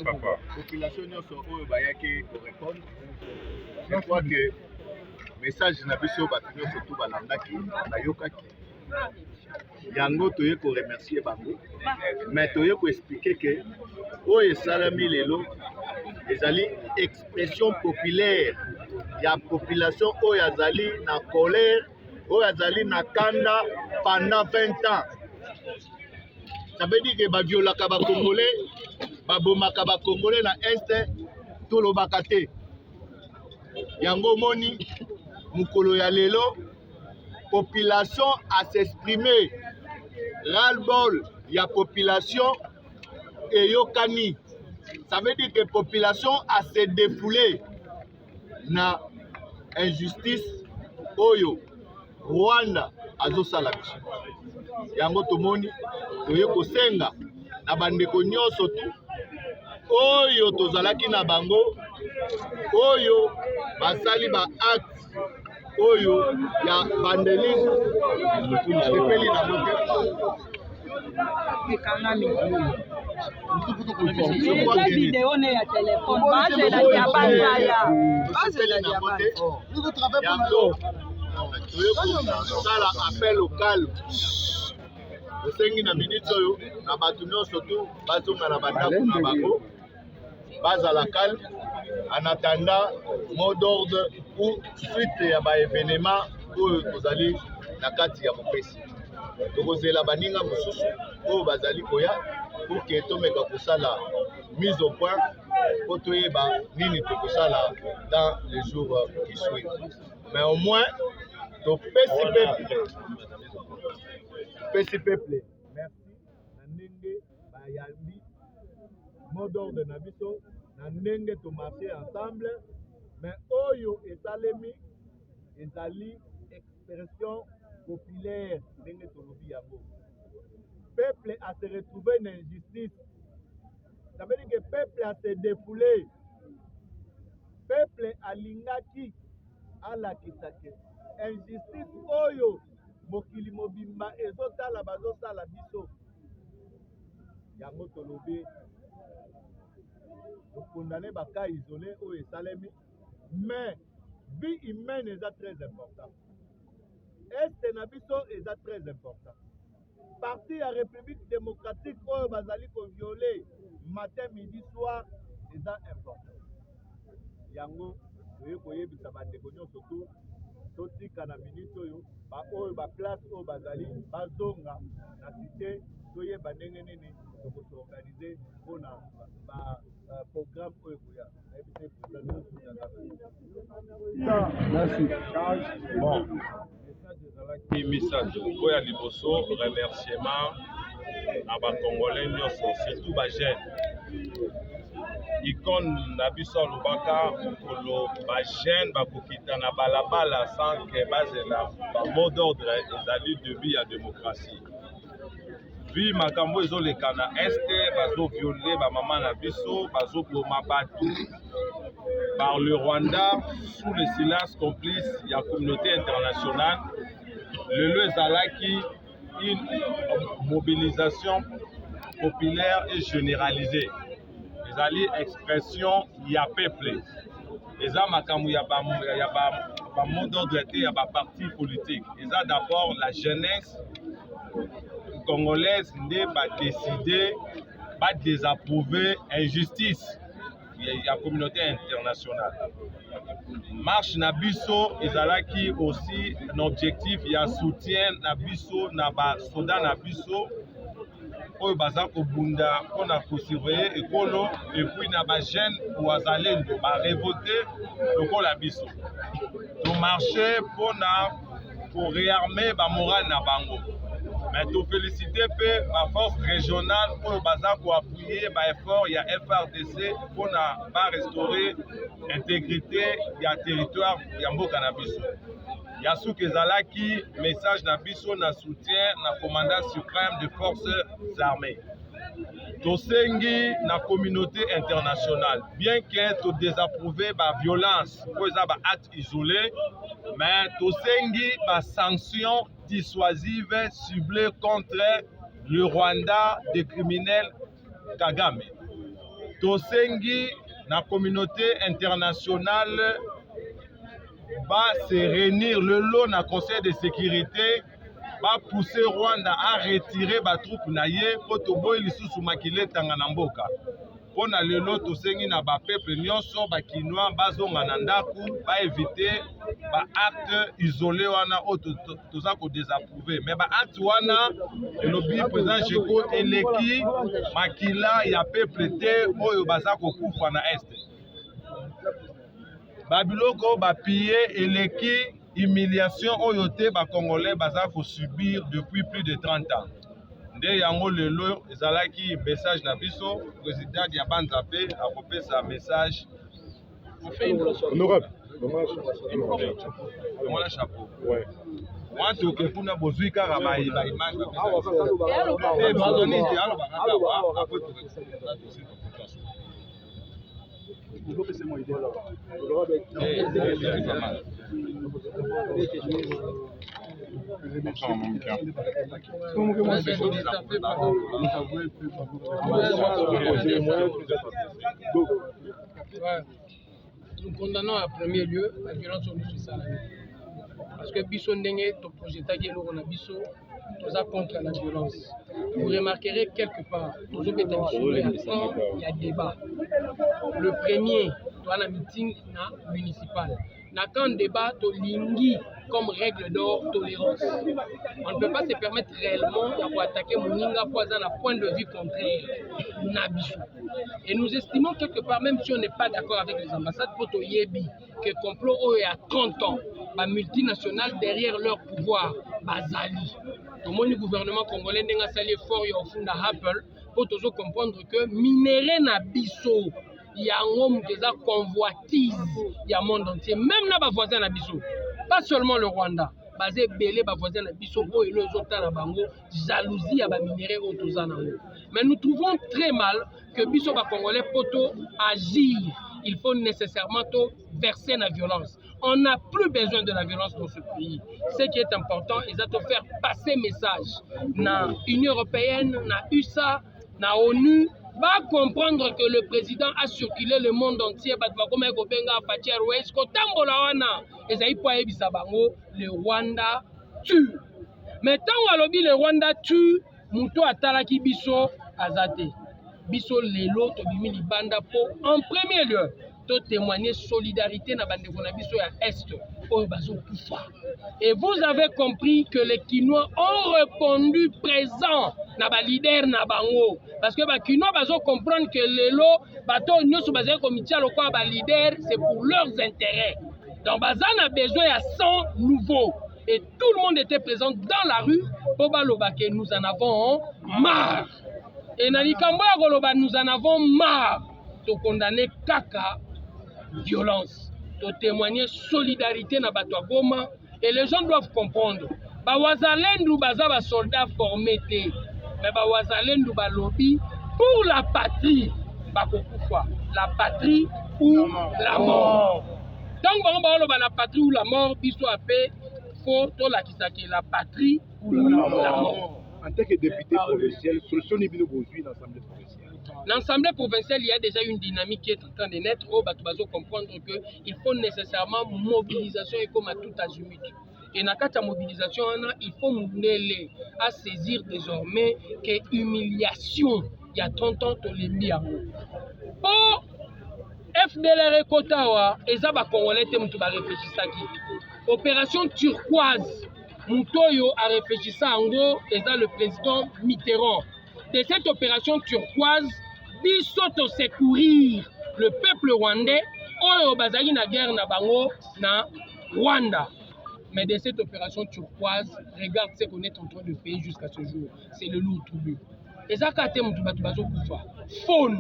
Papa. Population nyonso oyo bayaki korépondre, je crois que message na biso bato nyonso tu balandaki, bayokaki yango. Toye koremercier bango, mais toye koexpliquer ke oyo esalami lelo ezali expression populaire ya population oyo azali na colère, oyo azali na kanda pendant 20 ans. Ça veut dire que baviolaka Bacongolais, babomaka Bacongolais na Est, tolobaka te. Yango omoni mokolo ya lelo population as'exprime, ras-le-bol ya population eyokani. Ça veut dire que population ase défoulé na injustice oyo Rwanda azosala biso. Yango tomoni toye kosenga na bandeko nyonso tu oyo tozalaki na bango, oyo basali ba acte oyo ya vandalisme, sepeli nango te. Ekangami video ne ya telefone, bazela ya banzaya, bazela ya. Yango toye kosala appel au calme. Tosengi na minute oyo na bato nyonso tu bazonga na bandako na bango, bazala calme en attendant mot d'ordre ou suite ya baévénement oyo tozali na kati ya kopesa. Tokozela baninga mosusu oyo bazali koya pour ke tomeka kosala mise au point mpo toyeba nini tokosala dans les jours qui suivent. Mais au moins topesi peuple merci na ndenge bayambi mot d'ordre na biso, na ndenge tomarche ensemble. Mais oyo esalemi ezali expression populaire. Ndenge tolobi yango, peuple a se retrouvé na injustice. Ça veut dire que peuple a se défoulé. Peuple alingaki alakisa ke injustice oyo mokili mobimba ezotala bazosala biso. Yango tolobi tokondane bacas isolés oyo esalemi, mais vie humaine eza très important. Est na biso eza très important. Parti ya République démocratique oyo bazali kovioler matin, midi, soir eza important. Yango toye koyebisa bandeko nyonso tu totika na minute oyo baoyo baplace oyo bazali bazonga na cité, toyeba ndenge nini tokos'organiser mpona baprogramme oyo ekoya. Nayebi te, président. Merci. Bon, message ezalaki misato. Oyo ya liboso, remerciement na Bacongolais nyonso, surtout bajeune. Icône na biso alobaka mokolo bajeune bakokita na balabala sans ke bazela bamot d'ordre, ezali début ya démocratie. Vi makambo ezoleka na Est, bazoviole bamama na biso, bazoboma bato par le Rwanda sous le silence complice ya communauté internationale. Lelo ezalaki une mobilisation populaire et généralisée. Ezali expression ya peuple, eza makambo ya bamot d'ordre te ya baparti politique. Eza d'abord la jeunesse congolaise nde badécider badésapprouver injustice ya communauté internationale. Marche na biso ezalaki aussi na objectif ya soutien na biso na basoda na biso oyo baza kobunda mpona kosurveiller ekolo, et puis na bajeune wazalendo barévolté lokola biso. Tomarche mpona koréarmer bamoral na bango, mais tofélicité mpe baforce régionale oyo baza koappuyer baeffort ya FARDC mpona barestaurer intégrité ya territoire ya mboka na biso. Ya suki ezalaki message na biso na soutien na commandant suprême de forces armées. Tosengi na communauté internationale, bien que todésapprouve baviolence oyo eza baacte isolé, mais tosengi basanction dissuasive ciblée contre le Rwanda des criminels Kagame. Tosengi na communauté internationale ba se réunir lelo na Conseil de sécurité, bapousse Rwanda a retire batroupe na ye, mpo toboyi lisusu makila etanga na mboka. Mpo na lelo, tosengi na bapeuple nyonso, bakinois bazonga na ndako, baévite baacte isolé wana oyo toza kodésapprouver. Mais baacte wana, elobi président Jeko, eleki makila ya peuple te oyo baza kokufa na Est. Babiloko bapille eleki humiliation oyo te bacongolais baza kosubir depuis plus de 30 ans. Nde yango lelo ezalaki message na biso. Président Diabanza mpe akopesa message. Honorable. Longola chapeau. Mwa toke kuna, bozwi kaka baimage te, aloba kaka après toke. C'est pas mal. Ouais. Nous condamnons en premier lieu la violence oyo biso esalami, parce que biso, ndenge toprojetaki eloko na biso, toza contre la violence. Vous remarquerez quelque part, tozobeta lisolo ya temps ya débat. Le premier, toza na meeting na municipal na camp débat. Tolingi comme règle d'or tolérance. On ne peut pas se permettre réellement ya koattaquer moninga po aza na point de vue contraire na biso. Et nous estimons quelque part, même si on n'est pas d'accord avec les ambassades, po toyebi que complot oyo ya 30 ans, bamultinationales derrière leur pouvoir bazali. Tomoni gouvernement congolais ndenge asali effort ya ofunda Apple, mpo tozo comprendre que minerai na biso yango moto eza convoitise ya monde entier, même na bavoisin na biso, pas seulement le Rwanda. Baza ebele bavoisin na biso oyo elo ezotala bango jalousie ya baminerai oyo toza nango. Mais nous trouvons très mal que biso bacongolais, po to agir, il faut nécessairement to verser na violence. On n'a plus besoin de la violence dans ce pays. Ce qui est important, eza to faire passer message na Union européenne, na USA, na ONU, bacomprendre que le président a circulé le monde entier. Bato bakomaki kobenga Fatshi Airways. Kotambola wana ezali mpo ayebisa bango le Rwanda tue. Mais ntango alobi le Rwanda tue, moto atalaki biso aza te. Biso lelo tobimi libanda mpo en premier lieu totémoigner solidarité na bandeko na biso ya Est oyo bazokufa. Et vous avez compris que les Kinois ont répondu présent na baleader na bango, parce que bakinois bazocomprendre que lelo bato oyo nyonso bazali komitia lokola baleader, c'est pour leurs intérêts. Donc baza na besoin ya sang nouveau, et tout le monde était présent dans la rue mpo baloba que nous en avons marre. Et na likambo ya koloba nous en avons marre, tokondane kaka violence, totémoigner solidarité na bato ya Goma. Et les gens doivent comprendre, bawazalendu baza basoldat formé te, mais bawazalendu balobi pour la patrie bakokufa, la patrie ou la mort. Ntango bango baoloba la patrie ou la mort, biso ape fo tolakisaki la patrie ou la mort. En tant que député provincial, solution ni bino bozwi na assemblée provinciale? L'Assemblée provinciale, il y a déjà une dynamique qui est en train de naître. Oh, bato bazo comprendre que il faut nécessairement mobilisation et comme à tout azimut. Et dans la mobilisation, il faut mundele à saisir désormais que humiliation, il y a 30 ans, tolembi yango. Po FDLR ekota awa, eza bacongolais te moto baréfléchisaki. Opération Turquoise, moto oyo aréfléchisa yango eza le président Mitterrand. De cette opération Turquoise, biso tosecourir le peuple rwandais oyo bazalaki na guerre na bango na Rwanda. Mais de cette opération Turquoise, regarde ce qu'on est en train de payer jusqu'à ce jour. C'est le lourd tribut. Eza kaka te moto, bato bazokufa, faune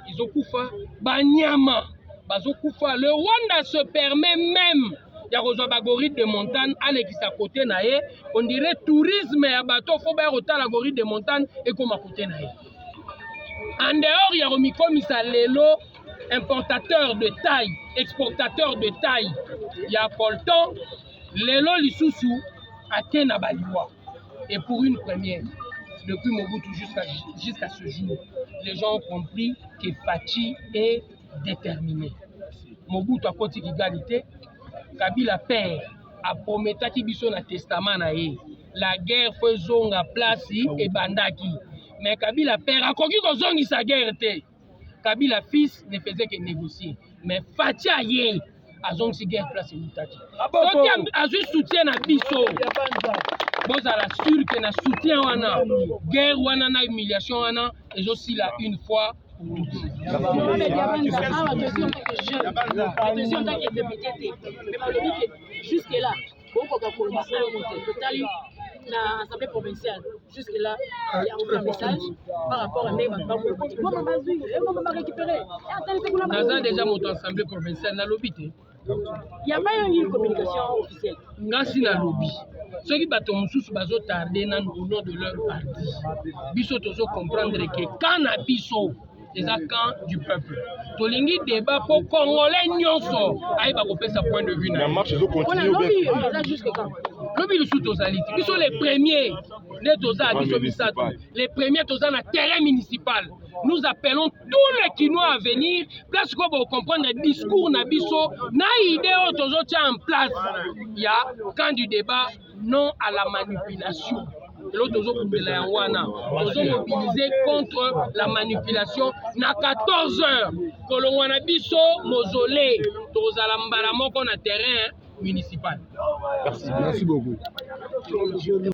ezokufa, banyama bazokufa. Le Rwanda se permet même ya kozwa bagorille de montagne, alekisa kote na ye. On dirait tourisme ya bato fo baya kotala gorille de montagne ekóma kote na ye. En dehors ya komikomisa lelo importateur de taille, exportateur de taille ya coltan, lelo lisusu ake na baliwa. Et pour une première depuis Mobutu jusqu'à ce jour, Les gens ont compris que Fatshi est déterminé. Mobutu akoti Kigali te, Kabila père aprometaki biso na testament na ye la guerre fo ezonga place ebandaki, mais Kabila père akoki kozongisa guerre te. Kabila fils ne faisait que négocier, mais Fatshi aye azongisi guerre place eutaki. Soki azwi soutien na biso, bozala sûr que na soutien wana, guerre wana na humiliation wana ezosila une fois pour toutes. Tosi en tant que député te, mais balobi ke jusque là bokoka koloba un mot te. Totali na assemblée provinciale, jusque là il y a aucun message par rapport à ndenge bato bakoloba te Goma bazwi, Goma barécupéré. Naza déjà moto assemblée provinciale, nalobi te. Il y a pas eu une communication officielle. Ngasi nalobi, soki bato mosusu bazotarde nanu au nom de leur parti, biso tozocomprendre ke camp na biso eza camp du peuple. Tolingi débat mpo Congolais nyonso ayeba kopesa point de vue na La ye. marche mpona ezocontinue ou lobi bien? Eza jusque quand? Lobi lisusu tozali te. Biso les premiers nde toza, biso misato, les premiers toza na terrain municipal. Nous appelons tous les Kinois à venir place ko bocomprendre discours na biso na idée oyo tozotia en place ya camp du débat, non à la manipulation. Eloko tozobundela yango wana, tozomobilize contre la manipulation. Na 14 heures, kolongwa na biso mausolée, tozala mbala moko na terrain municipal. Merci, merci beaucoup.